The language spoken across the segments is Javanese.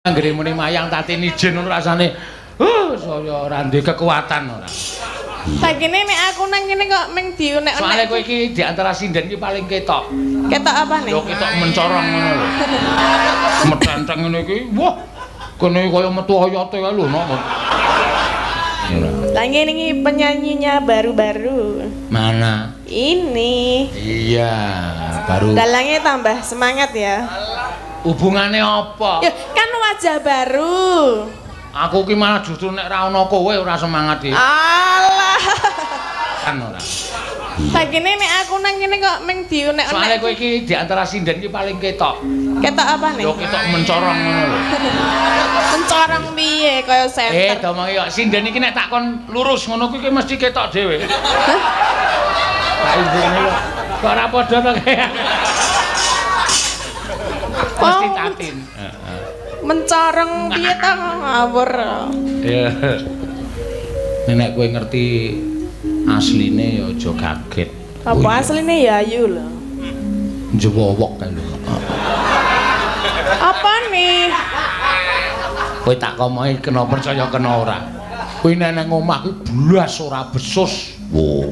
Anggere muni mayang Tatin ijen ngono rasane saya ora ndek kekuatan ora. Sakine nek aku nang kene kok ming diunek-unek. Soale kowe iki di antara sinden iki paling ketok. Ketok apa nih? Yo ketok mencorong ngono lho. Metenteng ngene iki, wah. Kene kaya metu oyote kae lho nok. Lah ngene iki penyanyinya baru-baru. Mana? Ini. Iya, baru. Dalangnya tambah semangat ya. Hubungane apa? Ya, kan wajah baru. Aku ki malah justru nek ra ono kowe ora semangat iki. Alah. Kan ora. Sakine nek aku nang kene kok ming diunek-unek. Soale kowe iki di antara sinden iki paling ketok. Ketok apa nih? Yo ketok mencorong ngono lho. Mencorong piye kaya senter. Domongi kok sinden iki nek tak kon lurus ngono kuwi mesti ketok dhewe. Hah? Tak imbune lho. Kok ora padha to kaya. Mesti Tatin. Heeh. Mencorong piye ta ngawur. Iya. Nek kowe ngerti asline ya aja kaget. Apa asline ya ayu lho. Njewowok kae lho. Apa nih? Kowe tak komohi kena percaya kena ora. Kowe nek nang omah kuwi blas ora besus. Wo.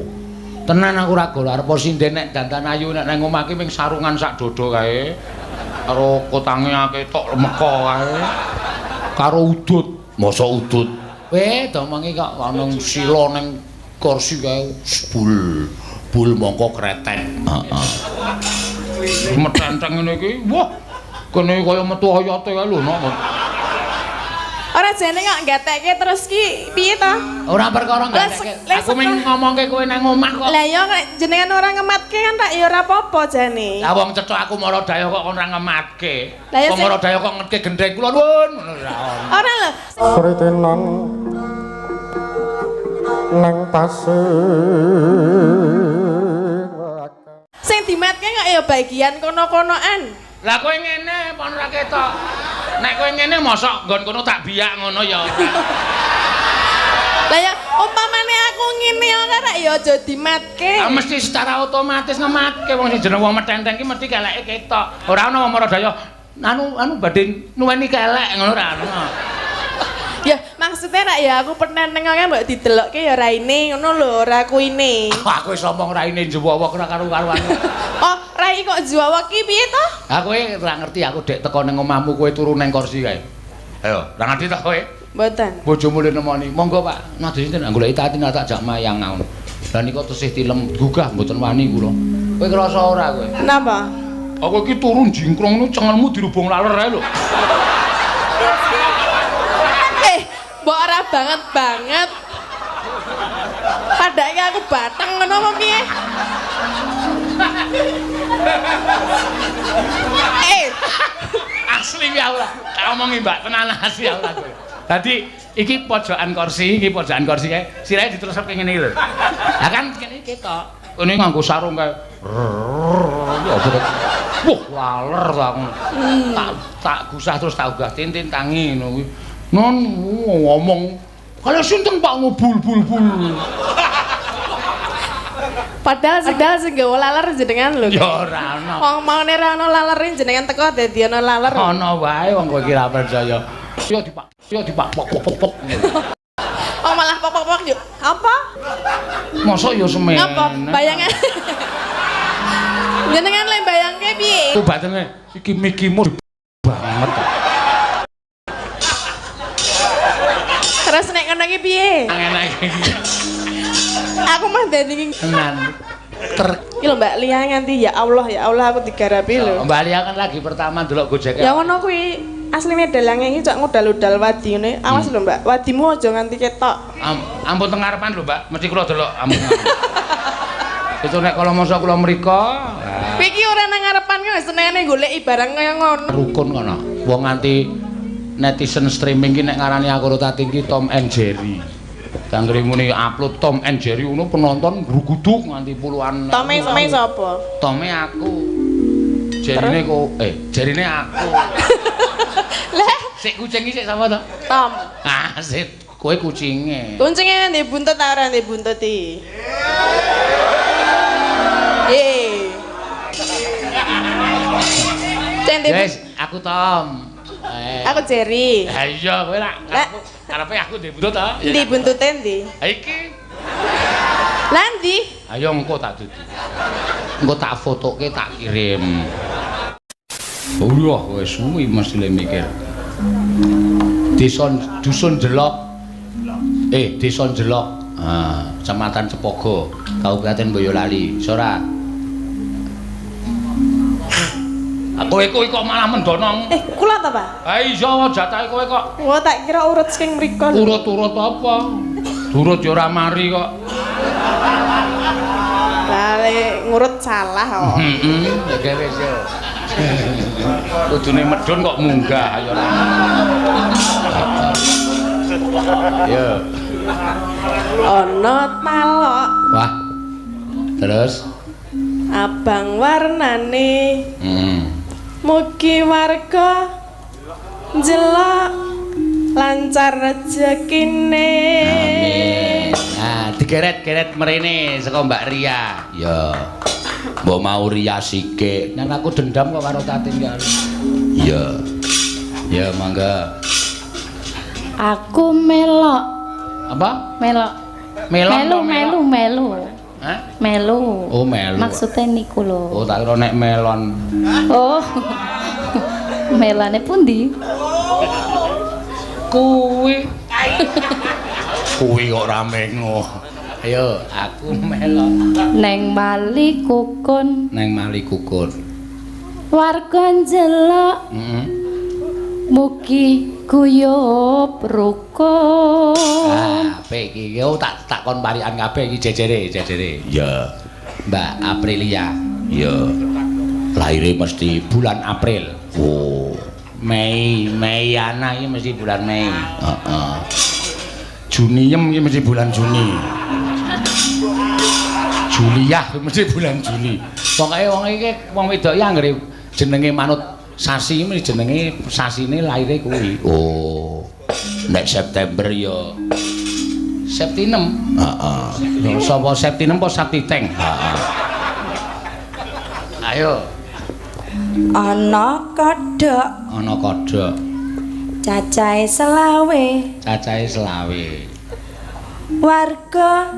Tenan aku ora gol arep sinden nek dandan ayu nek nang omah ki ming sarungan sak dodo kae. Karo kotange akeh tok lemeka kae. Karo udut. Mosok udut. Weh, domongi kok ana sila ning kursi kae bul. Bul mongko kretek. Heeh. Metenteng ngene iki, wah. Kene kaya metu oyote kae lho nok. Ora jane kok gatekke terus ki piye ta? Ora perkara gatekke. Aku mung ngomongke kowe nang omah kok. Lah ya jenengan ora ngematke kan tak ya ora apa-apa jane. Lah wong cethok aku maradaya kok ora ngematke. Wong maradaya kok ngetke gendheng kula nuwun ngono ora ono. Ora lho. Kritenan nang pasir. Sing dimatke kok ya bagian kono-konoan. Lah kowe ngene pon ora ketok. Nek kowe ngene mosok nggon kono tak biak ngono ya. Lah ya umpamane aku ngene ora rek ya aja dimatke. Ah mesti secara otomatis ngematke wong sing jeneng wong metenteng ki mesti keleke ketok. Ora ono wong maradaya anu badhe nuweni kelek ngono ora ono. Ya maksudnya rak ya aku penenteng kan mbok didelokke ya raine ngono lho, ora kuine. Aku wis omong raine njewowok ora karo-karuan. Oh, rai kok njewowok ki piye to? Ha kowe ora ngerti aku dek teko ning omahmu kowe turu ning kursi kae. Ayo, ora ngerti to kowe? Mboten. Bojomu le nemoni. Monggo Pak, nadhe sinten goleki Tatin tak jak mayang ngono. Lah nika tesih tilem gugah mboten wani kula. Kowe krasa ora kowe? Napa? Aku iki turu jingkrong ngono cengelmu dirubung laler ae lho. Mbok ora banget banget. Padake aku bateng ngono apa piye? Asli ya ora. Tak omongi Mbak, tenan asli ya ora kowe. Dadi iki pojokan kursi, kae. Sirahe diterusake ngene iki lho. Lah kan kene ketok. Kene nganggo sarung kae. Wah, laler ta aku. Tak gusah terus tak ugah tintin tangi ngono kuwi. Non ngomong kalau sinten Pak ngobul bul bul. Padahal sing gawe laler jenengan lho. Ya ora ono. Wong maune ora ono lalere jenengan teko dadi ono laler. Ono wae wong kowe iki ora percaya. Yo dipak pok pok pok. Oh malah pok pok pok yo. Apa? Mosok yo semene. Apa bayangan? Jenengan le bayangke piye? Ku batene iki mikimu banget. Terus nek ngono iki piye? Enak iki. Aku mah dadi tenan. Iki lho Mbak Lia nganti ya Allah aku digarapi lho. Mbak Lia kan lagi pertama ndelok Gojek. Ya ngono kuwi asline dalange iki cok ngudal-udal wadi ngene. Awas lho Mbak, wadimu aja nganti ketok. Ampun teng ngarepan lho Mbak, mesti kula delok ampun. Itu nek kala masa kula mriko. Kowe iki ora nang ngarepan kok senengane goleki barang kaya ngono. Rukun kono. Wong nganti netizen streaming ki nek ngarani aku karo Tatin ki Tom and Jerry. Anggere muni upload Tom and Jerry ngono penonton gruguduk nganti puluhan. Tome sapa? Tome aku. Jerine kok Jerine aku. Lah, sik kucing iki sik sapa to? Tom. Ah, sik kowe kucinge. Kucinge ndek buntut ta ora ndek buntut iki? Ye. Wes, aku Tom. Aku Jerry. Ha iya kowe rak karepe aku ndek buntut ta? Ndi buntute ndi? Ha iki. Lah ndi? Ayo engko tak dudu. Engko tak fotoke tak kirim. Oh iya wis suwi mesti le mikir. Desa Dusun Jelok. Desa Jelok. Ah, Kecamatan Cepogo, Kabupaten Boyolali. Sora. Kowe kuwi kok malah mendonong. Kula ta, Pak? Ha iya jatahe kowe kok. Wah, tak kira urut saking mriko. Urut-urut apa? Durut ya ora mari kok. Lah ngurut salah kok. Heeh, ya wis yo. Kudune medhun kok munggah ya ora. Yo. Ana talok. Wah. Terus abang warnane. Heeh. Mugi warga njelok lancar rezekine. Amin. Nah, digeret-geret mrene saka Mbak Ria. Ya. Mbok mau Ria sikik. Nang aku dendam kok karo Tatin ya. Iya. Ya, mangga. Aku melok. Apa? Melok. Melok. Melu. Hah? Melu. Oh, melu. Maksudnya niku lho. Oh, tak kira nek melon. Oh. Melane pundi? Kuwi. Kuwi kok rame ngono. Ayo, aku melok. Neng Mali Kukun. Neng Mali Kukun. Warga njelok. Heeh. Mugi guyub rukun. Ah, apik iki. Yo tak takon parikan kabeh iki jejere, jejere. Iya. Mbak Aprilia. Iya. Lahire mesti bulan April. Oh. Mei, Meiana iki mesti bulan Mei. Heeh. Juniem iki mesti bulan Juni. Juliah mesti bulan Juli. Pokoke wong iki wong wedok iki anggere jenenge manut sasi mesti jenenge sasine lahire kuwi. Oh. Nek September ya Septinem. Heeh. Sapa Septinem apa Septiteng? Heeh. Ayo. Ana kodhok. Ana kodhok. Cacahe selawe. Cacahe selawe. Warga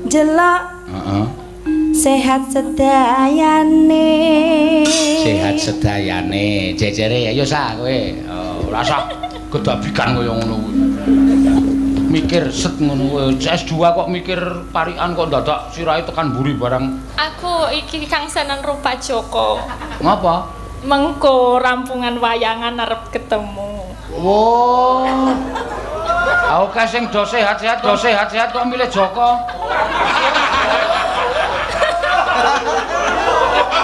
njelok. Heeh. Sehat sedayane. Sehat sedayane. Jejere ayo sah kowe. Oh, ora usah gedabikan kaya ngono kuwi. Mikir set ngono kowe. S2 kok mikir parikan kok dadak sirahe tekan mburi barang. Aku iki kangsanan rupa Joko. Ngapa? Mengko rampungan wayangan arep ketemu. Wo. Aku kae sing do sehat-sehat, do sehat-sehat kok milih Joko.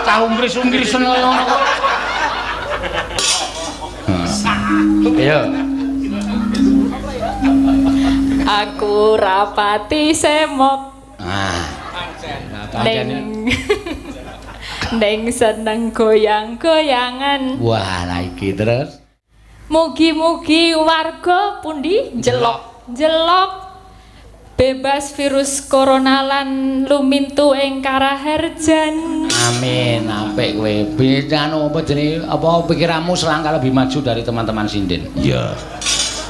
Cah ungkris-ungkrisen kaya ngono kok. Ayo. Aku rapati semok. Ah. Neng seneng goyang-goyangan. Wah, lah iki terus. Mugi-mugi warga pundi njelok. Njelok bebas virus corona lan lumintu ing karaharjan. Amin. Apik kowe. Anu apa jenenge apa pikiranmu selangkah lebih maju dari teman-teman sinden. Iya.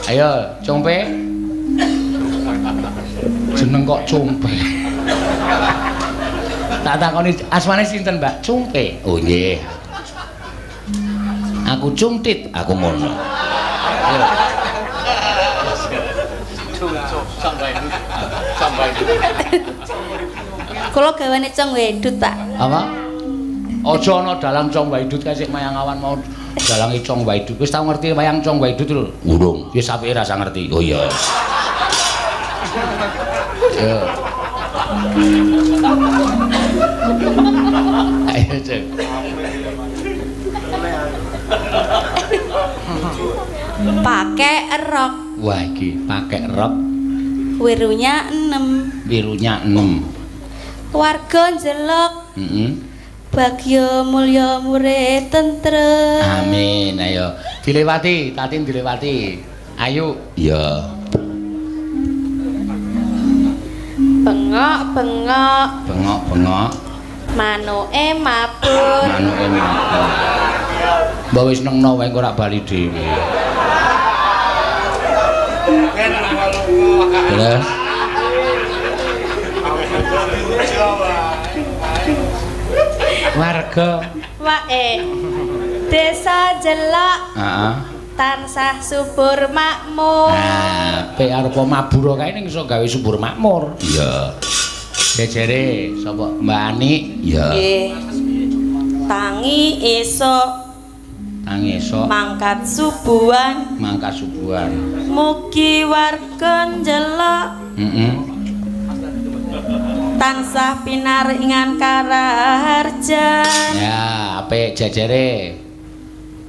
Ayo, Cumpe. Jeneng kok Cumpe. Tak takoni asmane sinten, Mbak? Cumpe. Oh nggih. Aku cumtit, aku ngono. Ayo. Kula gawane Cong Wedut, Pak. Apa? Aja ana dalang Cong Waidut kae sik mayang awan mau dalange Cong Waidut. Wis tau ngerti wayang Cong Waidut lho? Urung. Ya sampe rasa ngerti. Oh iya. Yo. Ayo, Cek. Pakai rok. Wah, iki pakai rok. Wirunya 6. Wirunya 6. Warga njelok. Heeh. Bagya mulya murid tentrem. Amin. Ayo dilewati, Tatin dilewati. Ayo. Iya. Bengok-bengok. Bengok-bengok. Manuke mabur. Manuke mabur. Mbok wis nengno wae engko ora bali dhewe. Terus warga Wae. Desa Jelok. Heeh. Tansah subur makmur. Nah, pe arep mabur kae ning iso gawe subur makmur. Iya. Jejere sapa Mbak Ani? Iya. Nggih. Tangi esuk. Tangi esuk. Mangkat subuhan. Mangkat subuhan. Mugi warga Njelok. Heeh. Tansah pinaringan karaharjan. Ya, apik jejere.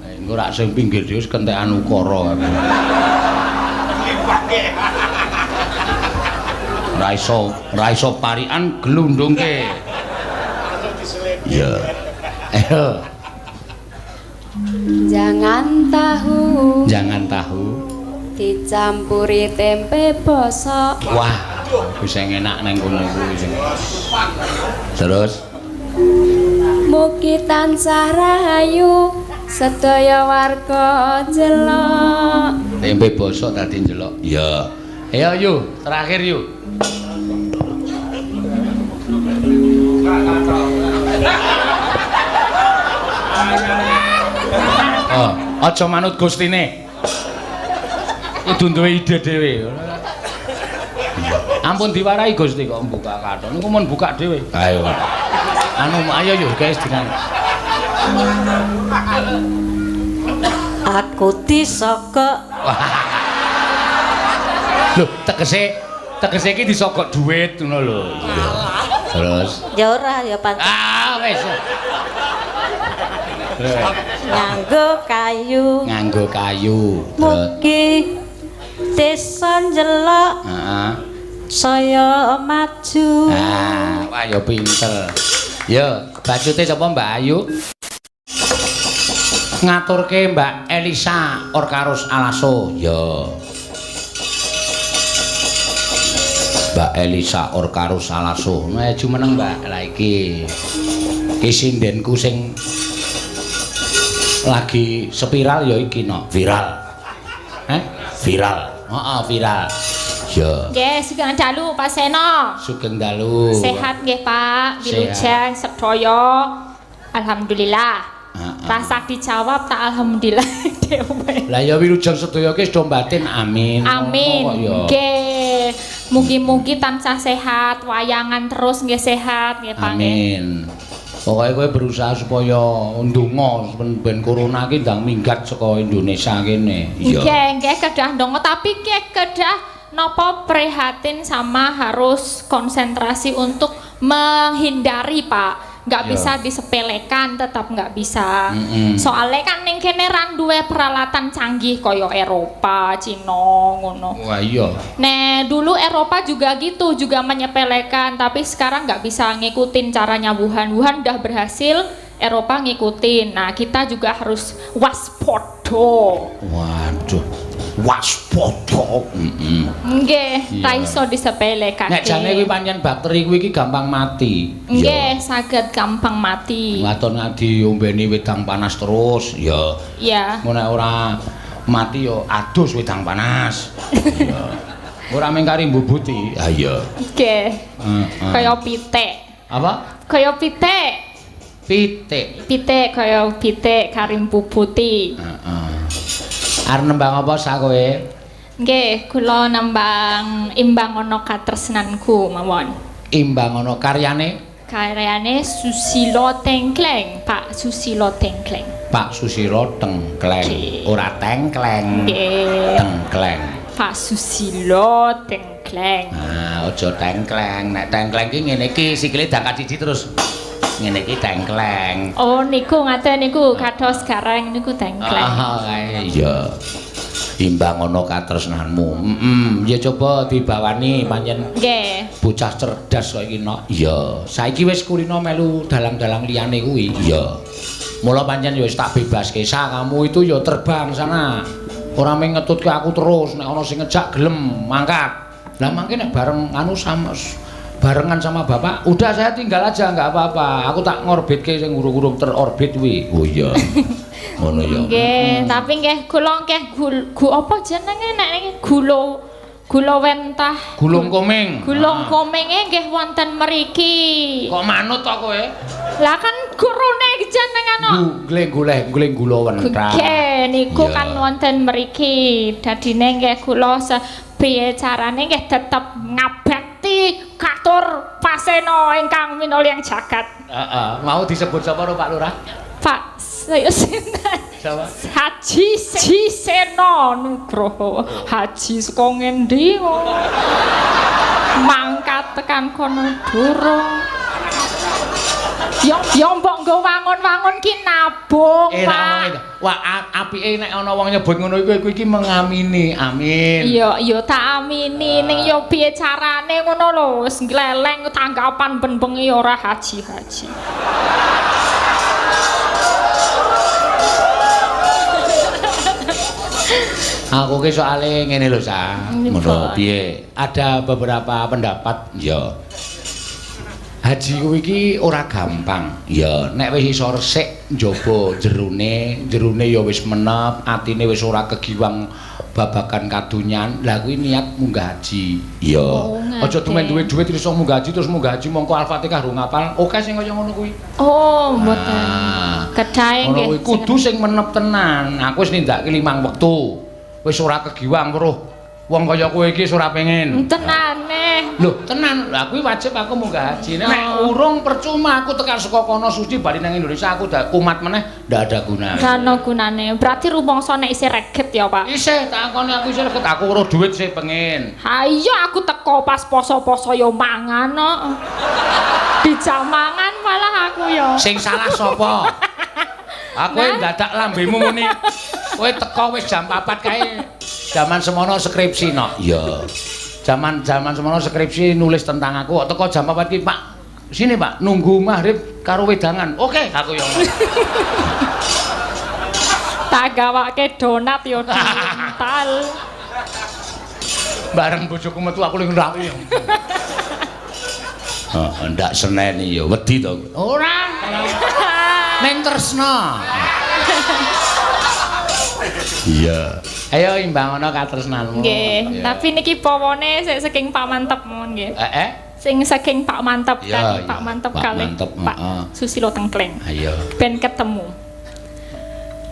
Engko rak sing pinggir dhewe wis kentekan ukara. Ora iso parikan glundungke. Iya. Ayo. Jangan tahu. Jangan tahu. Dicampuri tempe bosok. Wah, wis enak nang kono kuwi. Terus mugi tansah rahayu sedaya warga Njelok. Tempe bosok dadi njelok. Iya. Ayo yu, terakhir yu. Oh, aja manut gustine. Kudu duwe ide dhewe. Ampun diwarahi Gusti kok buka kathok. Niku mun buka dhewe. Ayo. Anu ayo yo guys dengan aku disogok. Lho, tegese iki disogok duit ngono lho. Terus ya ora ya pancen. Ah wis. Nganggo kayu. Nganggo kayu. Mugi desa Njelok. Heeh. Saya maju. Ah, wah ya pinter. Yo, bacute sapa Mbak Ayu? Ngaturke Mbak Elisa Orkarus Alaso. Yo. Mbak Elisa Orkarus Alaso. Maju meneng Mbak. Lah iki. Iki sindenku sing lagi spiral ya iki no. Viral. Heh? Viral. Heeh, viral. Ya. Nggih, sugeng dalu Pak Seno. Sugeng dalu. Sehat nggih Pak, wilujeng sedaya. Alhamdulillah. Rasa dijawab tak alhamdulillah dhewe. Lah ya wilujeng sedaya ki wis do batin amin. Amin. Nggih. Mugi-mugi tansah sehat, wayangan terus nggih sehat nggih Pak. Amin. Pokoke kowe berusaha supaya ndonga ben corona ki ndang minggat saka Indonesia kene. Iya. Nggih, nggih kedah ndonga tapi nggih kedah nopo prihatin sama harus konsentrasi untuk menghindari Pak. Nggak bisa disepelekan, tetap nggak bisa. Soalnya kan ning kene ra duwe peralatan canggih kaya Eropa, Cina ngono. Wah iya. Nah, dulu Eropa juga gitu, juga menyepelekan, tapi sekarang nggak bisa ngikutin caranya Wuhan. Wuhan udah berhasil, Eropa ngikutin. Nah, kita juga harus waspada. Waduh. Waspada. Nggih, ra iso disepelekake. Nek jane kuwi pancen bakteri kuwi iki gampang mati. Nggih, saged gampang mati. Waton diombeni wedang panas terus, ya. Iya. Engko nek ora mati ya adus wedang panas. Iya. Ora mung kari mbubuti. Ha iya. Nggih. Kaya pitik. Apa? Kaya pitik. Pitik. Pitik kaya pitik kari mbubuti. Heeh. Arep nembang apa sak kowe? Nggih, kula nembang Imbang Ana Katresnanku mawon. Imbang Ana karyane? Karyane Susilo Tengkleng, Pak Susilo Tengkleng. Pak Susilo Tengkleng. Ora tengkleng. Nggih. Tengkleng. Pak Susilo Tengkleng. Ah, aja tengkleng. Nek tengkleng ki ngene iki sikile dangkat siji terus ngene iki tengkleng. Oh niku ngaten niku kados gareng niku tengkleng. Ah iya. Imbang ana katresnanmu. Ya coba dibawani pancen. Nggih. Bocah cerdas kok iki nok. Iya. Saiki wis kulino melu dalang-dalang liyane kuwi. Iya. Mula pancen ya wis tak bebaske. Sa kamu itu ya terbang sana. Ora mung ngetutke aku terus, nek ana sing ngejak gelem mangkat. Lah mangke nek bareng anu sama Barengan sama bapak, udah saya tinggal aja nggak apa-apa. Aku tak ngorbitke sing urung-urung terorbit kuwi. Oh iya. Ngono ya. Nggih, tapi nggih kula nggih apa jenenge nek niki gula gula wentah. Gulung komeng. Gulung komenge nggih wonten mriki. Kok manut to kowe? Lah kan gurune jenengan kok. Goleng gula wentah. Nggih, niku kan wonten mriki. Dadine nggih kula piye carane nggih tetep ngabekti katur pasena ingkang minulya jagat. Heeh, mau disebut sapa ro Pak Lurah? Pak sinten? Sapa? Haji Seno Nugroho. Haji saka ngendi kok? Mangkat tekan kono durung. Yo mbok nggo wangun-wangun ki nabung, Pak. Wah, apike nek ana wong nyebut ngono iku iki mengamini. Amin. Iya, iya tak amini. Ning yo piye carane ngono lho, wis ngleleng tanggapan ben bengi ora haji-haji. Aku ki soale ngene lho, Sa. Ngono piye? Ada beberapa pendapat, ya. Haji kuwi iki ora gampang. Ya, nek wis iso resik njaba jerone, jerone ya wis menep, atine wis ora kegiwang babagan kadonyan. Lah kuwi niat munggah haji. Ya. Aja tumen duwe dhuwit iso munggah haji terus munggah haji mongko Al-Fatihah rung ngapal. Oke sing kaya ngono kuwi. Oh, mboten. Kedahe nggih. Kudu sing menep tenan. Aku wis nindakake 5 wektu. Wis ora kegiwang weruh wong kaya kowe iki wis ora pengen. Tenane. Lho, tenan. Lah kuwi wajib aku munggah haji. Nek urung percuma aku tekan saka kono suci bali nang Indonesia aku dak kumat meneh ndak ada gunane. Ora ana gunane. Berarti rumangsa nek isih reget ya, Pak. Isih tak akoni aku isih reget. Aku weruh dhuwit sih pengen. Ha iya aku teko pas poso-poso ya mangan kok. Dijak mangan malah aku ya. Sing salah sapa? Aku ndadak lambemu muni. Kowe teko wis jam 4 kae. Jaman semono skripsi no. Iya. Jaman-jaman semono skripsi nulis tentang aku kok teko jam 4 ki, Pak. Sini, Pak, nunggu maghrib karo wedangan. Oke, aku yo. Tak gawake donat yo diuntal. Bareng bojoku metu aku ling rawi. Heeh, ndak seneni yo, wedi to. Ora. Ning tresna. Iya. Ayo imbang ana katresnanmu. Nggih, tapi niki pawane sing saking Pak Mantep mawon nggih. Heeh. Sing saking Pak Mantep kan, Pak Mantep kalih Pak Susilo Tengkleng. Ayo. Ben ketemu.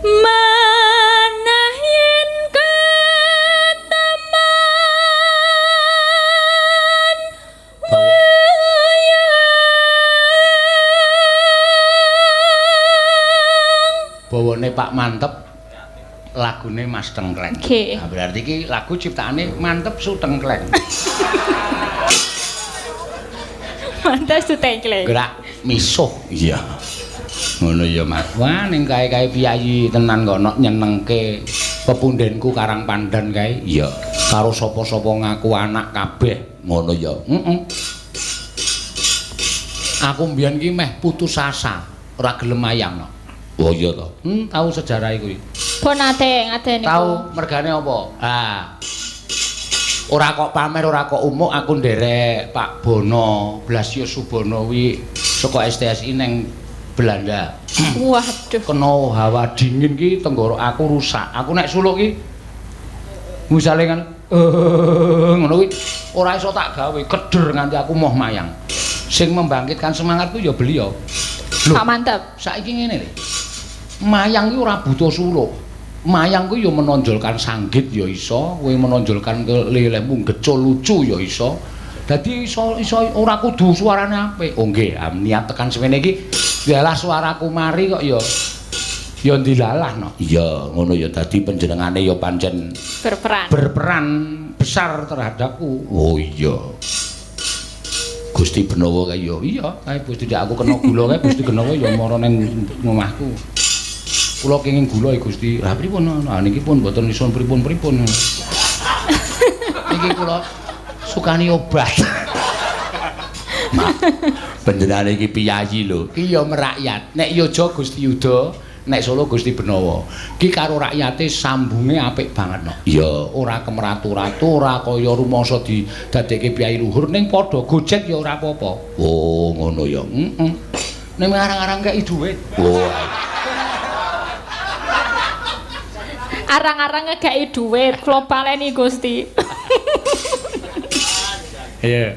Manah yen keteman wayang. Bawane Pak Mantep lagune Mas Tengkleng. Okay. Nah, berarti iki lagu ciptaane Mantep Su Tengkleng. Mantep Su Tengkleng. Gerak misuh. Iya. Ngono ya, Mas. Wah, ning kae-kae piyayi tenan kok nok nyenengke pepundenku Karang Pandan kae. Iya. Karo sapa-sapa ngaku anak kabeh. Ngono ya. Heeh. Aku mbiyen ki meh putus asa, ora gelem mayang no. Oh iya to. Tahu sejarah kuwi. Pun ate niku. Tahu mergane apa? Ah. Ora kok pamer, ora kok umuk aku nderek Pak Bono, Blasius Subono kuwi saka STSI neng Belanda. Waduh. Kena hawa dingin ki tenggorok aku rusak. Aku nek suluk ki misale kan ngono kuwi ora iso tak gawe, keder nganti aku moh mayang. Sing membangkitkan semangatku ya beliau. Loh, Pak Mantep. Saiki ngene lho. Mayang ki ora butuh suluk. Mayang kuwi ya menonjolkan sanggit ya iso, kowe menonjolkan lelehmu gecul lucu ya iso. Dadi iso iso ora kudu suarane apik. Oh nggih, niat tekan semene iki dialah suaraku mari kok ya ya ndilalah no. Iya, ngono ya dadi panjenengane ya pancen berperan. Berperan besar terhadapku. Oh iya. Gusti Benowo kae ya iya, kae Gusti ndak aku kena gula kae Gusti Benowo ya mara ning omahku. Kula kenging gula ya Gusti. Lah pripun? Lah niki pun mboten iso pripun-pripun. Niki kula sukani obat. Mak, panjenengane iki piyayi lho. Ki ya merakyat. Nek yoja Gusti Yuda, Nek Solo Gusti Benawa. Ki karo rakyate sambunge apik banget no. Iya, ora kemeratu-ratu, ora kaya rumangsa didadekke piyai luhur ning padha gojek ya ora apa-apa. Oh, ngono ya. Heeh. Ning arang-arang kei dhuwit. Oh. Arang-arang ngekei dhuwit, kula baleni Gusti. Iya.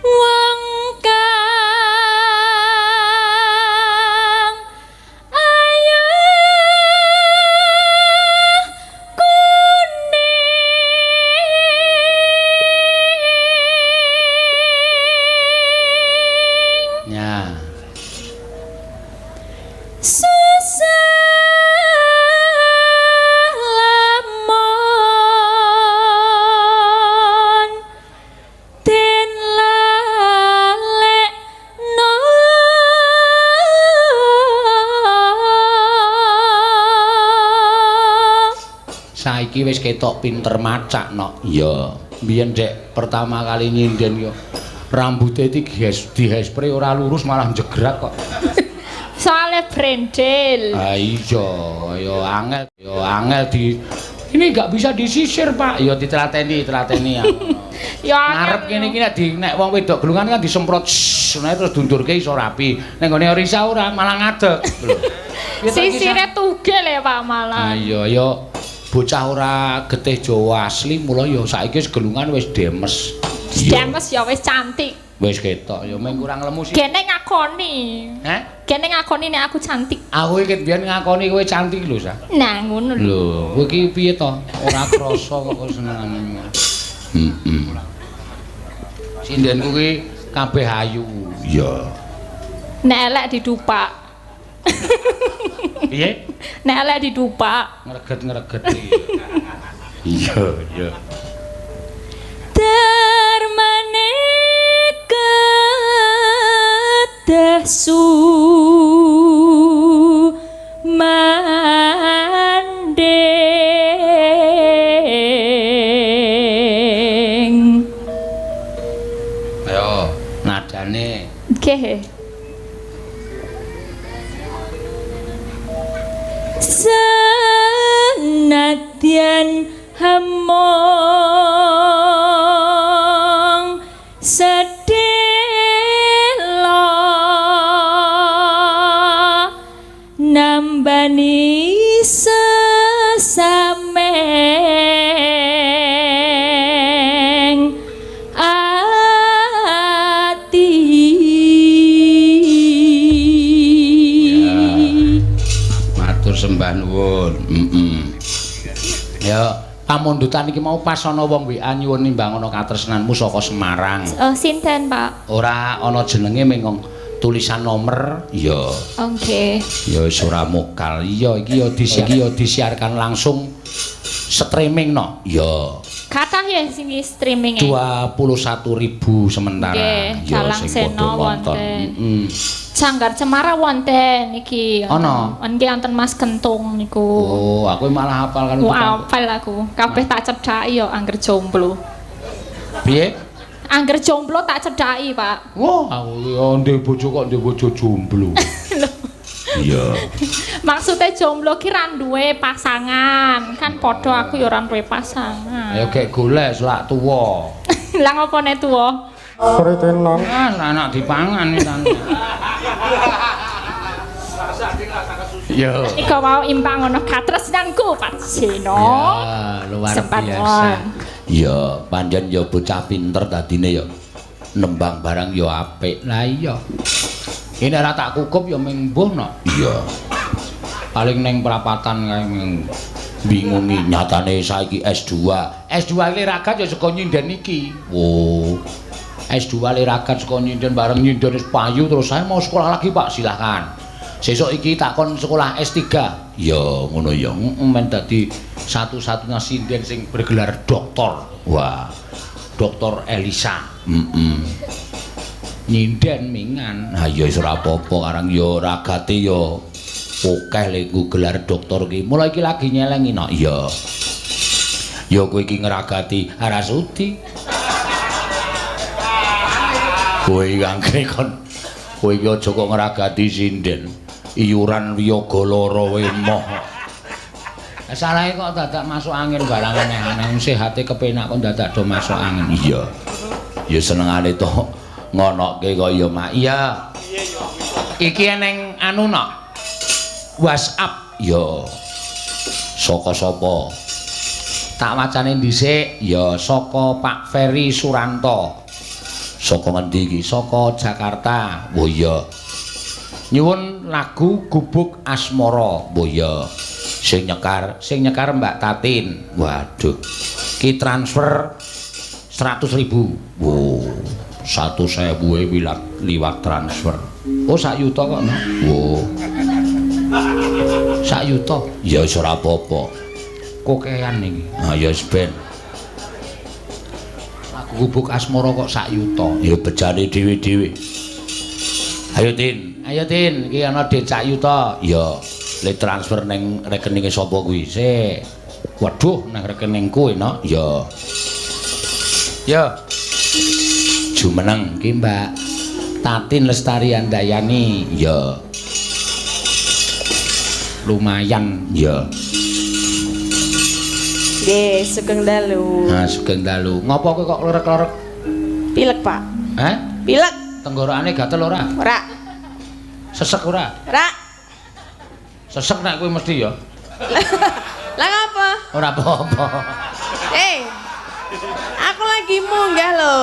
Wong kang ayu kuning. Ya. Susah lamun den lalekno. Saiki wis ketok pinter macak no. Iya. Biyen dek pertama kali nyinden yo rambute iki dihespre ora lurus malah jegrak kok. Soale brendel. Ah iya, ya angel di ini enggak bisa disisir, Pak. Ya ditelateni, telateni ya. Ya ngarep kene iki nek di nek wong wedok gelungan kan disemprot ngono terus dundurke iso rapi. Nek nggone Risa ora malah ngadeg lho. Sisire tugel ya Pak malah. Ah iya ya bocah ora getih Jawa asli mula ya saiki wis gelungan wis demes. Demes ya wis cantik. Wis ketok ya mung kurang lemu sih. Gene ngakoni. Heh? Gene ngakoni nek aku cantik. Aku iki biyen ngakoni kowe cantik lho, Sa. Nah, ngono lho. Lho, kowe iki piye to? Ora krasa kok senengane. Heeh. Sindenku ki kabeh ayu. Iya. Nek elek didupak. Piye? Nek elek didupak. Ngreget-ngreget iki. Iya, iya. Darmane kedah sumanding. Ayo, nadane. Nggih. Senadyan hamong sedela nambani sesameng ati. Ya. Matur sembah nuwun. Ya, pamundutan iki mau pas ana wong WA nyuwun nimbang ana katresnanmu saka Semarang. Oh, sinten, Pak? Ora ana jenenge mung tulisan nomor. Iya. Oke. Ya wis ora mokal. Iya, iki ya disiarkan langsung streaming no. Iya. Kathah ya sing streaming e. 21.000 sementara. Nggih, Ya Dalang sing padha Sena nonton. wonten. Heeh. Sanggar Cemara wonten iki. Ana? Nggih wonten Mas Kentung niku. Oh, aku malah hafal kan. Wah, hafal aku. Kabeh tak cedhaki ya angger jomblo. Piye? Angger jomblo tak cedhaki, Pak. Wah, aku ya ndek bojo kok ndek bojo jomblo. Iya. Maksudnya jomblo ki ra duwe pasangan. Kan padha aku ya ora duwe pasangan. Ayo gek golek selak tuwa. Lah ngopone tuwa? Kritenan Ah, anak dipangan iki tan. Yo. Iku mau impang ngono katresnanku Pak Seno. Ya, luar Sempat biasa. nuwun. Ya, pancen ya bocah pinter dadine ya. Nembang barang ya apik. Lah iya. Ini ora tak kukup ya mung mbuh no. Iya. Paling ning prapatan kae mung bingungi nyatane saiki S2. S2 iki ragat ya saka nyinden iki. Oh. S2 le ragat saka nyinden bareng nyinden wis payu terus saya mau sekolah lagi Pak, silahkan. Sesuk iki takon sekolah S3. Ya ngono ya. Men dadi satu-satunya sinden sing bergelar doktor. Wah. Doktor Elisa. Heeh. Nyinden mingan. Ha ya wis ora apa-apa karang ya ragate ya akeh le nggo gelar doktor ki. Mula iki lagi nyelengi no. Iya. Ya kowe iki ngragati ora sudi. Kowe iki anggere kon kowe iki aja kok ngragati sinden. Iuran wiyaga lara wae emoh. Salahe kok dadak masuk angin barang aneh-aneh. Sehate kepenak kok dadak do masuk angin. Iya. Ya senengane to ngonoke kok ya Mak. Iya. Iki eneng anu nok. WhatsApp. Ya. Saka sapa? Tak wacane dhisik. Ya saka Pak Ferry Suranto. Saka ngendi iki? Saka Jakarta. Oh iya. Nyuwun lagu Gubuk Asmara. Oh iya. Sing nyekar Mbak Tatin. Waduh. Ki transfer 100.000. Wow. 100.000 e liwat transfer. Oh sak yuta kok no. Wow. Sak yuta. Ya wis ora apa-apa. Kokean iki. Ha ya wis ben. Lagu Gubuk Asmara kok sak yuta. Ya bejane dhewe-dhewe. Ayo Tin, ayo Tin, iki ana dhuwit sak yuta. Ya, le transfer ning rekeninge sapa kuwi? Sik. Waduh, nang rekeningku enak. Ya. Ya. Jumeneng ki Mbak Tatin Lestari Andayani. Ya. Lumayan, ya. Nggih, sugeng dalu. Ha, sugeng dalu. Ngopo kowe kok lerek-lerek? Pilek, Pak. Heh? Pilek. Tenggorokane gatel ora? Ora. Sesek ora? Ora. Sesek nek kowe mesti ya. Lah ngapa? Ora apa-apa. Aku lagi munggah lho.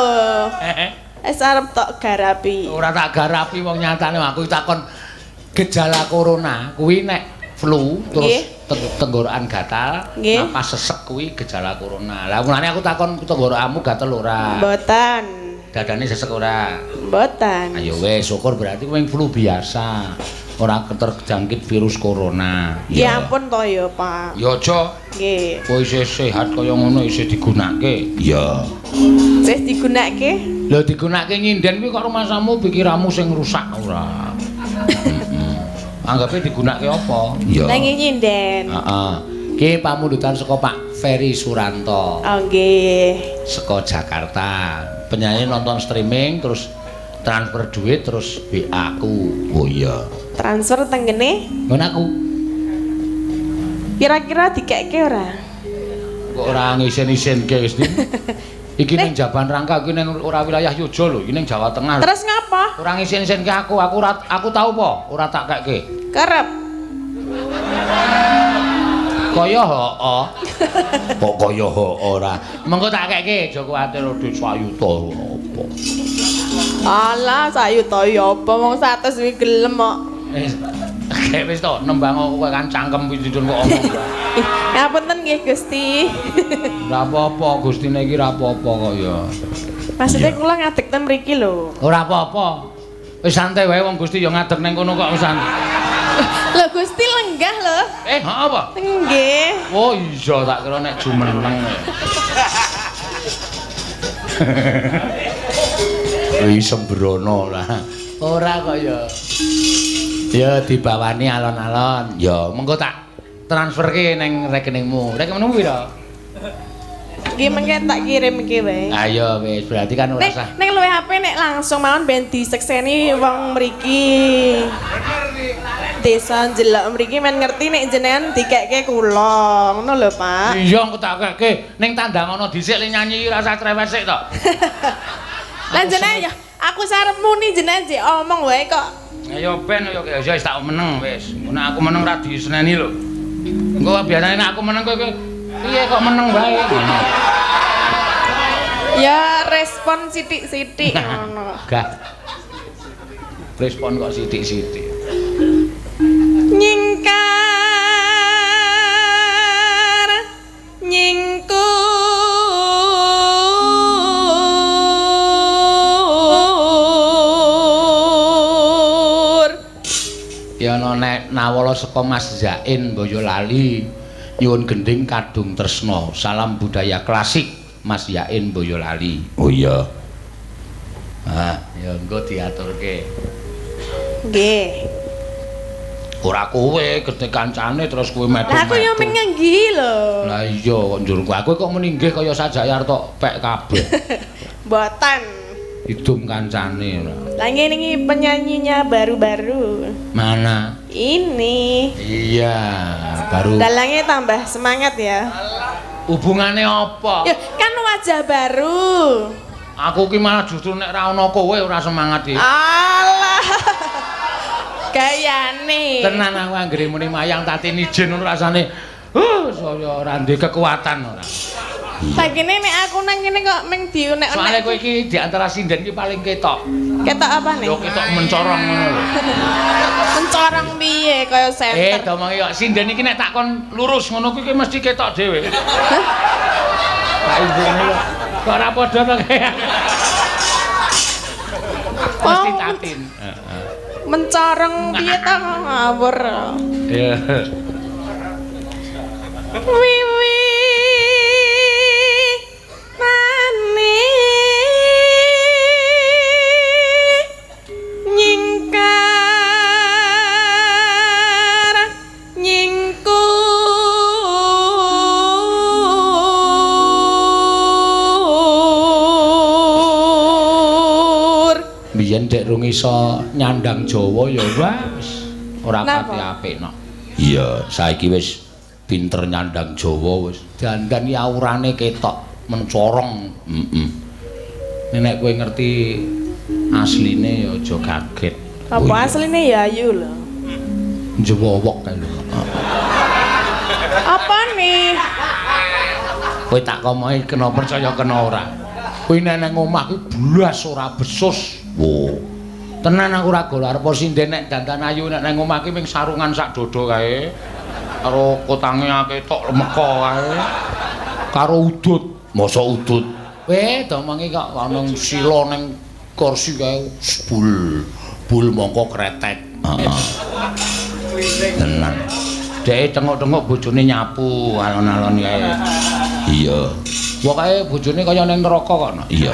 Wis arep tok garapi. Ora tak garapi wong nyatane aku takon gejala corona kuwi nek flu terus tenggorokan gatal, napas sesek kuwi gejala corona. Lah mulane aku takon tenggorokanmu gatel ora? Mboten. Dadane sesek ora? Mboten. Ayo wis syukur berarti kowe flu biasa. Ora terjangkit virus corona. Ya ampun to ya, Pak. Ya aja. Nggih. Kowe isih sehat kaya ngono isih digunakake. Iya. Isih digunakake? Lho digunakake nyinden kuwi kok rumasamu pikiranmu sing rusak ora. Anggape digunakake apa? Iya. Lah nggih nyinden. Heeh. Ki pamundutan saka Pak Ferry Suranto. Oh nggih. Saka Jakarta. Penyanyi nonton streaming terus transfer duit terus WA aku. Oh iya. Transfer tenggene? Ngono aku. Kira-kira dikekke ora? Kok ora ngisin-isinke wis. Iki ning Jaban Rangka iki ning ora wilayah Yogya lho, iki ning Jawa Tengah. Terus ngapa? Ora ngisin-isinke aku, aku tau apa? Ora tak kekke. Kerep. Kaya heeh. Kok kaya heeh ora. Mengko tak kekke, aja kuwatir dhuwit sak yuta apa. Alah, sak yuta ya apa wong 100 kuwi gelem kok. Wis wis to nembang kowe kan cangkem pindhon kok omong. Ngapunten nggih Gusti. Ora apa-apa Gustine iki ora apa-apa kok ya. Maksudnya kula ngadeg ten mriki lho. Ora apa-apa. Wis santai wae wong Gusti ya ngadeg ning kono kok wis santai. Lho Gusti lenggah lho. Heeh apa? Nggih. Oh iya tak kira nek jumeneng. Wis sembrono lah. Ora kok ya. Ya dibawani alon-alon. Ya mengko tak transferke ning rekeningmu. Rekeningmu pira? Nggih mengke tak kirimke wae. Ayo wis berarti kan ora usah. Nek luwih HP nek langsung mawon ben disekseni wong mriki. Desa njelok mriki men ngerti nek jenengan dikekke kula. Ngono lho, Pak. Iya engko tak kekke. Ning tandang ana dhisik le nyanyi ora usah cerewet sik to. Lah jenengan ya aku sarep muni jenengan jek omong wae kok. Ayo ben yo ya wis tak meneng wis. Nek aku meneng ra diseneni lho. Engko biasane nek aku meneng kowe piye kok meneng wae ngono. Ya respon sithik-sithik ngono. Gak. Respon kok sithik-sithik. Nyingkar nyingkur ya ana nek nawala saka Mas Zain Boyolali nyuwun gending Kadung Tresna. Salam budaya klasik Mas Zain Boyolali. Oh iya. Ah, ya engko diaturke. Nggih. Ora kowe gedhe kancane terus kowe metu. Lah aku yo menggih lho. Lah iya kok njur aku kok muni nggih kaya sajake arep tok pek kabeh. Mboten. Idum kancane ora. Lah ngene iki penyanyinya baru-baru. Mana? Ini. Iya, baru. Dalangnya tambah semangat ya. Hubungane apa? Ya, kan wajah baru. Aku ki malah justru nek ra ono kowe ora semangat iki. Alah. Gayane. Tenan aku anggere muni mayang Tatin ijen ngono rasane. Saya ora ndek kekuatan ora. Sakine nek aku nang ngene kok ming diunek-unek. Soale kowe iki di antara sinden iki paling ketok. Ketok apa nih? Yo ketok mencorong ngono lho. Mencorong piye kaya senter. Domongi kok sinden iki nek takon lurus ngono kuwi mesti ketok dhewe. Tak imbune lho. Kok ora padha to kaya. Mesti Tatin. Heeh. Mencorong piye to ngawur. Iya. Wiwi tani nyingkar nyingkur Biyen dek rung iso nyandang Jawa ya wis ora pati apik no. Iya, saiki wis pinter nyandang Jawa wis. Dandan iki aurane ketok mencorong. Heeh. Nek kowe ngerti asline ya aja kaget. Apa asline ya ayu lho. Njewowok kae lho. Apa nih? Kowe tak komohi kena percaya kena ora. Kowe nek nang omah kuwi blas ora besus. Wo. Tenan aku ora gol arep sinden nek dandan ayu nek nang omah ki ming sarungan sak dodo kae. Karo kotange ketok lemeka kae. Karo udut. Mosok udut. Weh, domongi kok ana sila ning kursi kae bul. Bul mongko kretek. Heeh. Tenan. Dhek tengok-tengok bojone nyapu alon-alon kae. Iya. Pokoke bojone kaya ning neraka kok. Iya.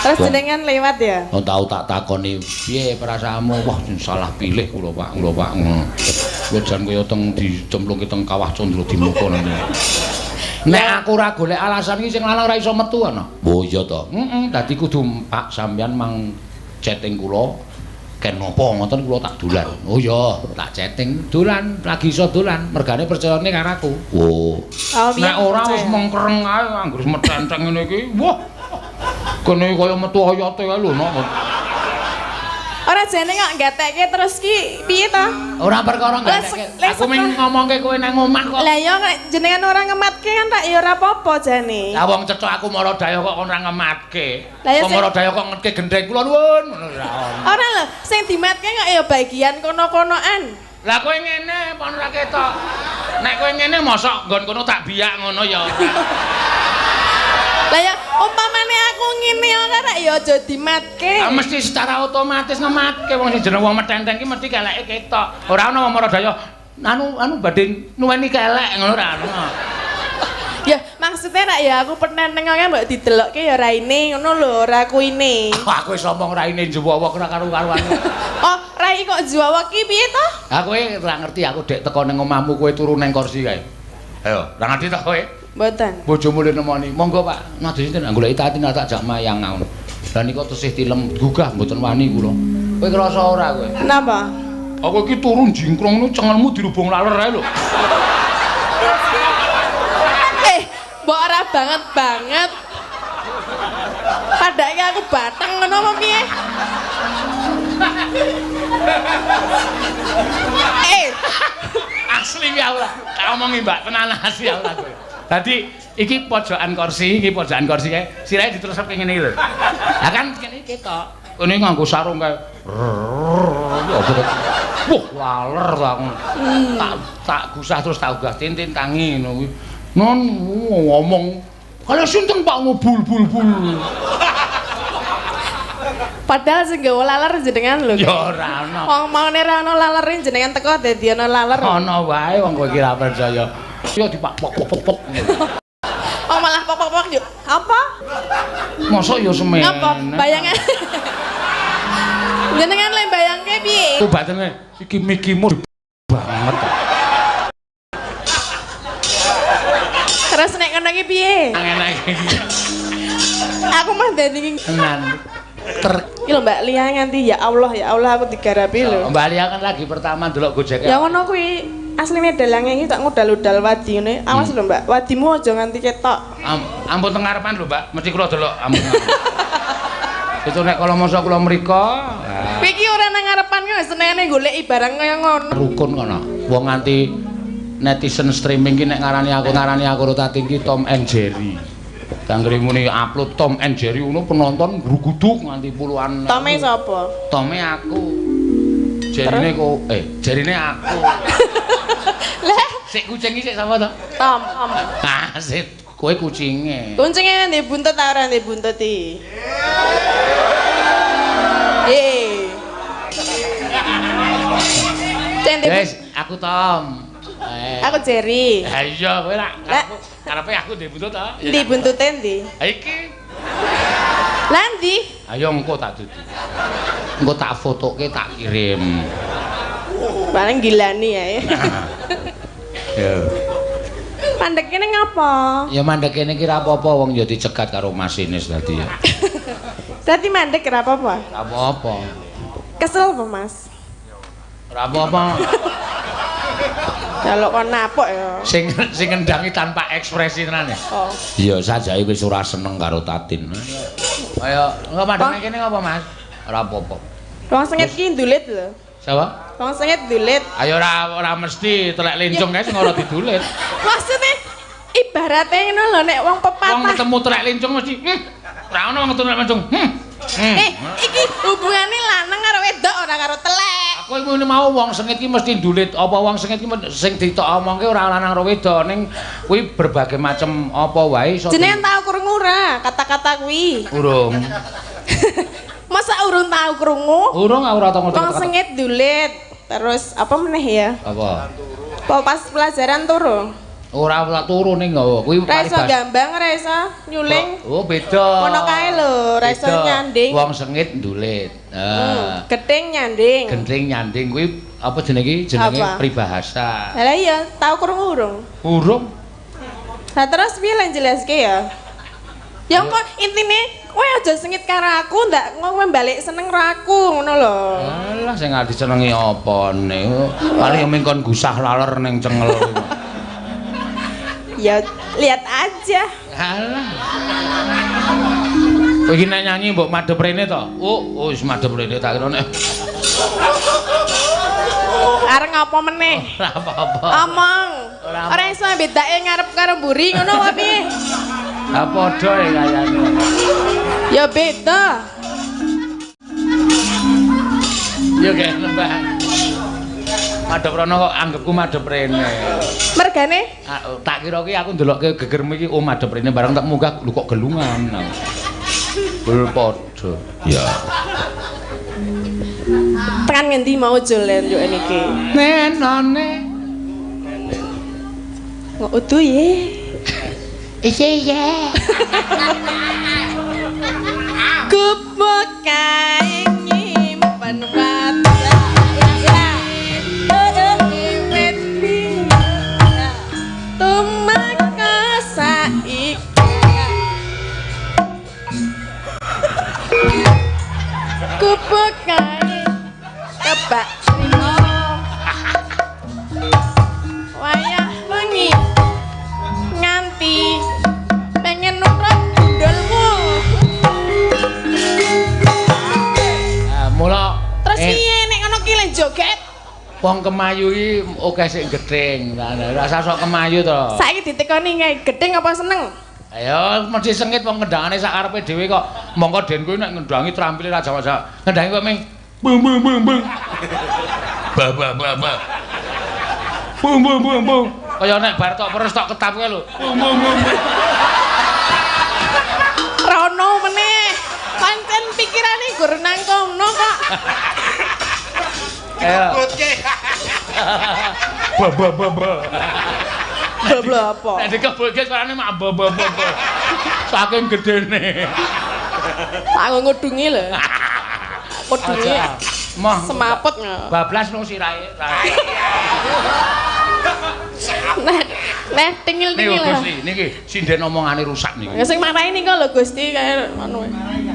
Terus jenengan lewat ya? Oh, tau tak takoni piye perasaanmu? Wah, salah pilih kula Pak, kula Pak ngono. Kula jan kaya teng dicemplungke teng kawah Candra Dimuka ngene. Nek aku ora golek alasan iki sing lanang ora iso metu ana. Oh iya to. Heeh, dadi kudu Pak sampeyan mang chatting kula ken napa ngoten kula tak dolan. Oh iya, tak chatting dolan, lagi iso dolan, mergane percayane karo aku. Oh. Nek ora wis mengkereng ae anggere metenceng ngene iki. Wah. Kene kaya metu oyote kae lho nok. Ora jane kok gatekke terus ki piye to? Ora perkara gatekke. Aku mung ngomongke kowe nang omah kok. Lah ya nek jenengan ora ngematke kan tak ya ora apa-apa jane. Lah wong cethok aku maradaya kok ora ngematke. Wong maradaya kok ngetke gendheng kula nuwun ngono ora ono. Ora lho, sing dimatke kok ya bagian kono-konoan. Lah kowe ngene apa ora ketok? Nek kowe ngene mosok nggon kono tak biyak ngono ya. Lah ya umpamane aku ngene ora rek ya aja dimatke. Ah mesti secara otomatis ngematke wong sing jeneng wong metenteng ki mesti keleke ketok. Ora ana wong maradaya anu badhe nuweni kelek ngono ora ana. Ya maksudnya rek ya aku penenteng kok mbok didelokke ya raine ngono lho, ora kuine. Aku wis omong raine njewowok ora karo-karuan. Oh, rai kok njewowok ki piye to? Ha kowe ora ngerti aku dek teko ning omahmu kowe turu ning kursi kae. Ayo, ora ngerti to kowe? Mboten. Bojomu le nemoni. Monggo Pak, nadhe sinten goleki Tatin tak jak mayang ngono. Lah nika tesih tilem gugah mboten wani kula. Kowe krasa ora kowe? Napa? Aku iki turu jingkrong ngono cengelmu dirubung laler ae lho. Mbok ora banget banget. Padake aku bateng ngono apa piye? Asli ya ora. Tak omongi Mbak, tenan asli ya ora kowe. Dadi iki pojokan kursi, iki pojokan kursi kae, sirahe diterusake ngene iki lho. Lah kan kene ketok. Kene nganggo sarung kae. Wah, laler ta aku. Tak gusah terus tak ugah tintin tangi ngono kuwi. Non ngomong, "Kalau sinten Pak ngobul bul bul." Padahal sing gawa laler jenengan lho. Ya ora ana. Wong maune ora ana lalere jenengan teko dadi ana laler. Ana wae wong kowe iki ora percaya. Ya dipak pok pok pok. Oh malah pok pok pok yuk. Apa? Mosok ya semene. Apa? Bayangan. Jenengan le bayangke piye? Ku batene iki mikimu banget. Terus nek ngono iki piye? Enak iki. Aku mah dadi tenan. Ter Iki lho Mbak Lia nganti ya Allah aku digarapi lho. Mbak Lia kan lagi pertama ndelok Gojek. Ya ngono kuwi. Asline dalange iki tak ngudal-udal wadi ngene. Awas lho Mbak, wadimu aja nganti ketok. Ampun teng ngarepan lho Mbak, mesti kula delok ampun. Itu nek kala masa kula mriko. Kowe iki ora nang ngarepan ki wis senengane goleki barang kaya ngono. Rukun kono. Wong nganti netizen streaming ki nek ngarani aku karo Tatin ki Tom and Jerry. Danggere muni upload Tom and Jerry ngono penonton gruguduk nganti puluhan. Tome sapa? Tome aku. Jerine kok jerine aku. Lah, sik kucing iki sik sapa to? Tom. Ah, sik kowe kucinge. Kucinge ndek buntut ta ora ndek buntut iki? Wes, aku Tom. Aku Jerry. Ha iya, kowe lak karepe aku ndek buntut ta? Ndi buntute ndi? Ha iki. Lah ndi? Ayo engko tak dudu. Engko tak fotoke tak kirim. Paling gilani ya. Ya. Mandek kene ngapa? Ya mandek kene iki ra apa-apa wong ya dicegat karo masinis dadi ya. Dadi mandek ra apa-apa? Ra apa-apa. Kesel apa, Mas? Ora apa-apa. Kalau kon napok ya. Sing sing ngendangi tanpa ekspresi tenan ya. Oh. Iya, sajake wis ora seneng karo Tatin. Ayo, engko mandek kene ngapa, Mas? Ora apa-apa. Wong sengit ki ndulit lho. Sapa? Wong sengit ndulit. Ayo ora mesti telek lencung kae sing ora didulit. Maksudnya ibaratnya ngono lho nek wong pepatah. Wong ketemu telek lencung mesti ora ono wong ketemu telek lencung. Iki hubungane lanang karo wedok ora karo telek. Aku ngene mau wong sengit ki mesti ndulit. Apa wong sengit ki sing ditok omongke ora lanang karo wedok ning kuwi berbagai macam apa wae iso. Jenengan tau krungu ora kata-kata kuwi? Urung. Masa urung tau krungu? Urung aku ora tau ngerti. Wong sengit ndulit. Terus apa meneh ya? Apa? Apa pas pelajaran turu? Ora ora turu ning nggawa. Kuwi ora iso gambang, ora iso nyuling. Oh, beda. Ngono kae lho, ora iso nyanding. Wong sengit ndulit. Heeh. Gething nyanding. Gething nyanding kuwi apa jenenge iki? Jenenge peribahasa. Lah iya, tau krungu urung? Urung. Lah terus piye lan jelaske ya? Ya kok intine kowe aja sengit karo aku, ndak kowe balik seneng karo aku ngono lho. Alah sing arep disenengi apane? Paling mung kon gusah laler ning cengel. Ya lihat aja. Alah. Kowe iki nek nyanyi mbok madhep rene to? Oh, wis madhep rene tak kira nek. Arep ngapa meneh? Ora apa-apa. Omong. Ora iso bedake ngarep karo mburi ngono apa piye? Ha padha ya kayane. Ya beda. Ya kaya nembah. Madhep rono kok anggepku madhep rene. Mergane? Tak kira ki aku ndelokke gegermu iki oh madhep rene bareng tak munggah lho kok gelungan. Bel padha. Ya. Tekan ngendi mau jolen yo niki? Nenone. Kok udu ye. Iya iya. Gubuk kae nyimpen wajah. Tumeka saiki. Gubuk kae kebak rino. Wayah wengi nganti pengen nurut gundulmu. Mula terus piye nek ngono ki le joget? Wong kemayu iki akeh sing gething. Rasa sok kemayu to. Saiki ditekoni kae gething apa seneng? Ayo mesti sengit wong ngendangane sak karepe dhewe kok. Mongko den kuwi nek ngendangi trampile ra jawa-jawa. Ngendangi kok ming bung bung bung bung. Ba ba ba ba. Bung bung bung bung. Kaya nek bar tok peres tok ketap kae lho. Bung bung bung. Rono meneh. Pancen pikirane gur nang kono kok. Dikebutke. Ba ba ba ba. Ba apa? Nek dikebutke suarane mak ba ba ba. Saking gedene. Tak ngudungi lho. Kudunge Moh semaput. Bablas nang sirahe. Nah, tingil-tingil. Niku Gusti, niki sinden omongane rusak niki. Ya sing marahi niku lho Gusti kaya anu.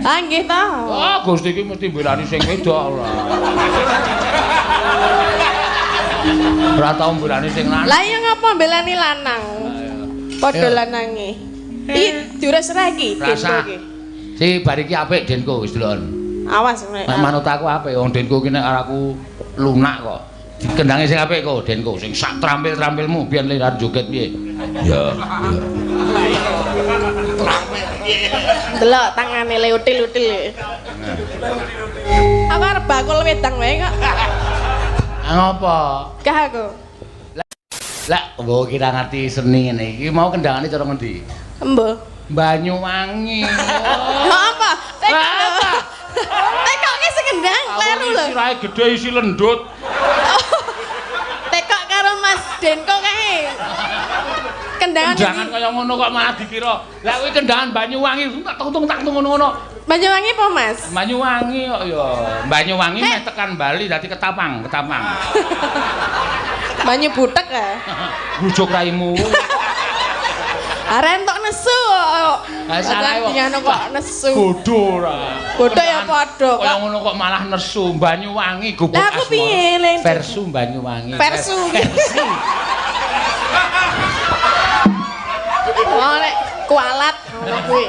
Ah nggih ta. Oh, Gusti iki mesti mbelani sing wedok ora. Ora tau mbelani sing lanang. Lah iya ngapa mbelani lanang? Padha lanange. Iki diures ra iki? Rasa. Si bar iki apik Denko wis deloken. Awas nek manut aku apik wong Denko ki nek aku lunak kok. Dikendange sing apik kok Denko sing sak trampil-trampilmu biyen le arep joget piye. Ya. Delok tangane le util-util. Aku arep bakul wedang wae kok. Ngopo? Gah aku. Lah, mbok kira ngerti seni ngene iki mau kendangane cara ngendi? Embo. Banyuwangi. Oh. Apa? Tekok. Tekoke sing kendang kleru lho. Sirahe gedhe isi lendut. Tekok karo Mas Denko kae. Kendangan kendangan kaya ngono kok malah dikira. Lah kuwi kendangan Banyuwangi tak tung tak tung ngono-ngono. Banyuwangi apa, Mas? Banyuwangi kok ya. Banyuwangi meh tekan Bali dadi Ketapang, Ketapang. Banyu butek ya. Bujuk raimu. Arek entuk nesu kok. Ha salah kok kok nesu. Bodho ora. Bodho ya padha kok. Kaya ngono kok malah nesu Banyuwangi gubuk asmara. Lah aku piye le? Versu Banyuwangi. Versu. Oh nek kualat ngono kuwi.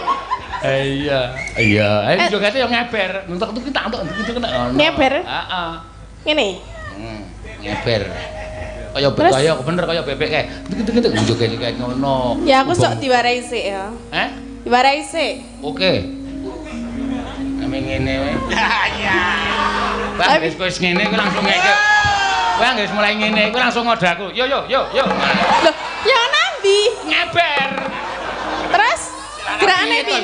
Iya. Iya, ayo jogete yo ngeber. Entuk iki tak entuk iki kena. Ngeber? Heeh. Ngene. Ngeber. Kaya kaya bener kaya bebek kae. Tek joget kae ngono. Ya aku sok diwarai sik ya. Heh? Diwarai sik. Oke. Ame ngene wae. Iya. Wah, wis wis ngene kowe langsung ngeke. Kowe wis mulai ngene kowe langsung ngode aku. Yo yo yo yo. Loh, ya nandi? Ngeber. Terus gerakane piye?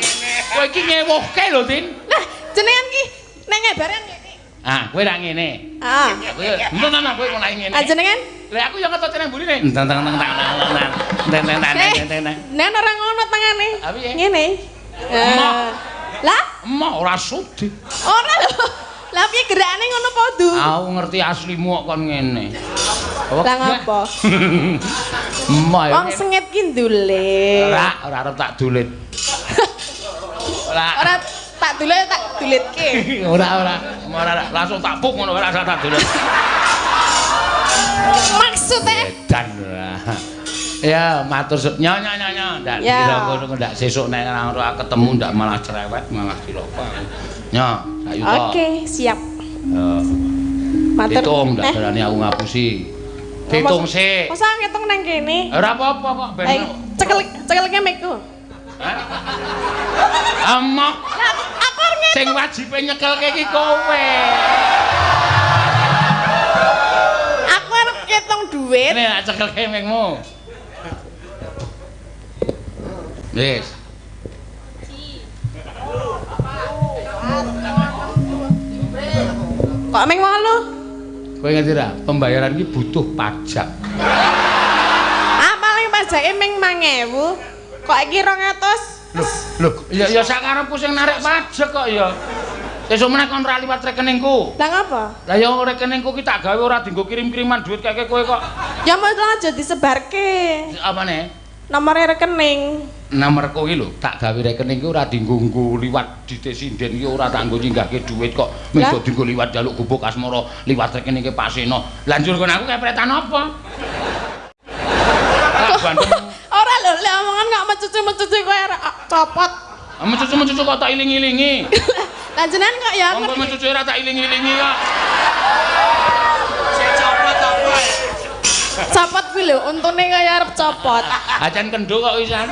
Kowe iki ngewuhke lho, Tin. Lah, jenengan ki nek ngebaran ngene. Ah, kowe ra ngene. Ah. Kowe entar kowe mulai ngene. Ah, jenengan? Lah aku yang ngetot nang mburine. Teng teng teng teng teng teng teng teng teng. Nek ora ngono tangane. Ngene. Lah, emoh ora sudi. Ora lho. Lah piye gerakane ngono padha? Aku ngerti aslimu kok kon ngene. Lah ngopo? Emoh. Wong sengit ki ndulit. Ora, ora arep tak dulit. Ora. Ora tak dulit tak dulitke. Ora ora. Ora langsung tak puk ngono ora tak dulit. Maksudnya edan ora. Ya matur nyo nyo nyo nyo ndak dikira ngono ndak sesuk nek ora ketemu ndak malah cerewet malah cilaka. Nyo, sak yuta. Oke, siap. Heeh. Matur. Hitung ndak darani aku ngapusi. Ditung sik. Masa ngitung nang kene? Ora apa-apa kok ben. Cekelke mikku. Hah? Amok. Lah aku arep ngitung. Sing wajibe nyekelke iki kowe. Aku arep ngitung duit. Ini tak cekelke mikmu. Wis. Kok ming 8? Kowe ngerti ra? Pembayaran iki butuh pajak. Ah, paling pajake ming 5.000. Kok iki 200? Loh, loh, ya ya sakarepku sing narik pajak kok ya. Sesuk meneh kon ora liwat rekeningku. Lah ngapa? Lah ya rekeningku ki tak gawe ora dienggo kirim-kiriman duit keke kowe kok. Ya mau aja disebarke. Apane? Nomore rekening. Nomorku iki lho, tak gawe rekening ki ora dienggo liwat dite sinden ki ora tak nggo nyinggahke duit kok. Mung dienggo liwat njaluk gubuk asmara liwat rekeningke Pak Seno. Lah njur kon aku kepretan apa? Ora lho, lek omongan kok mecucu-mecucu kowe copot. Mecucu-mecucu kok tak iling-ilingi. Lah jenengan kok ya aku. Wong mecucu ora tak iling-ilingi kok. Sing copot apa? Copot kuwi lho, untune kaya arep copot. Acan kendho kok wisan.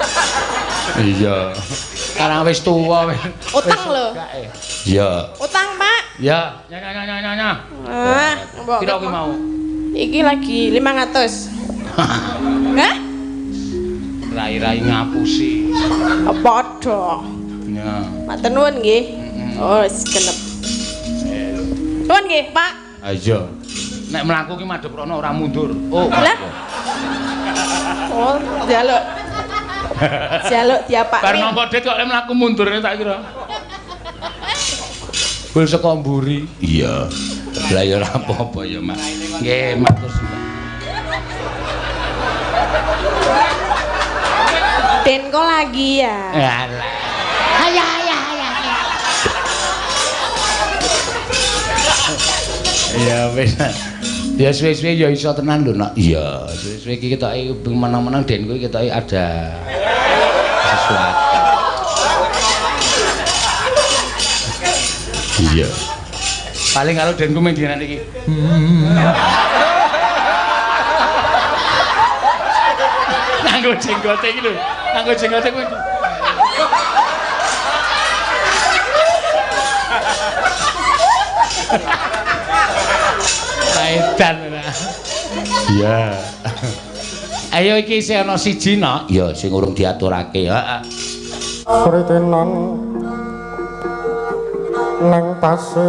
Iya. Sekarang wis tuwa wis. Utang lho. Iya. Utang, Pak. Iya. Nya nya nya nya nya. Ah, mbok. Piro kuwi mau? Iki lagi 500. Hah? Rai-rai ngapusi. Padha. Ya. Matur nuwun nggih. Oh, wis genep. Nuwun nggih, Pak. Ha iya. Nek mlaku ki madhep rono ora mundur. Oh. Lah. Oh, njaluk. Njaluk diapakne. Bar nampa dit kok mlaku mundur tak kira. Bul saka mburi. Iya. Lah ya ora apa-apa ya, Mas. Nggih, matur suwun. Denko lagi ya. Alah. Ayah ayah ayah. Ya wis. Ya suwe-suwe ya iso tenan lho, Nak. Iya, suwe-suwe iki ketoke menang-menang den kuwi ketoke ada sesuatu. Iya. Paling karo denku mung dinan iki. Nganggo jenggote iki lho. Nganggo jenggote kuwi. Edan ora. Iya. Ayo iki isih ana siji, Nok. Ya sing urung diaturake, heeh. Kritenan nang pasir.